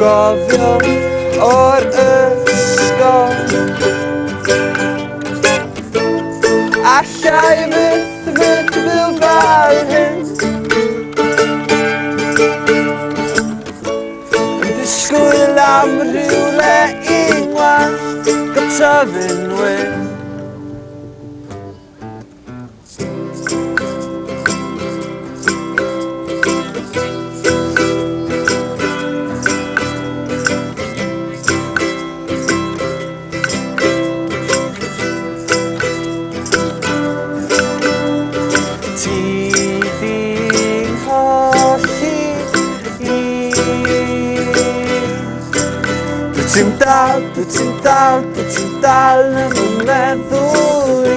gofio o'r ysgol. Alla i byth, byth fyw fel hyn, yn disgwyl am rhywle i ngwallt gael tyfu'n wyn. Ti di'n colli i. Dwyt ti'n dal, dwyt ti'n dal, dwyt ti'n dal yn fy meddwl i.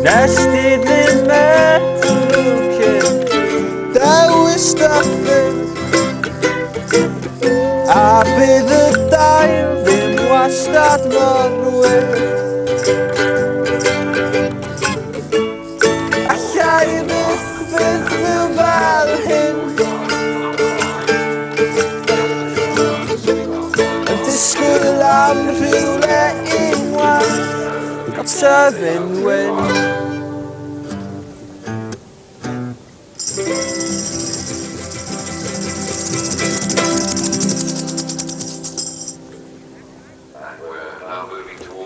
Nes di ddim meddwl cyn dewis dy ffyrdd, a bydd y dail ddim wastad mor wyrdd. Alla i byth, byth fyw fel hyn, yn disgwyl am rhywle unwaith gael tyfu'n wyn. And we're now moving towards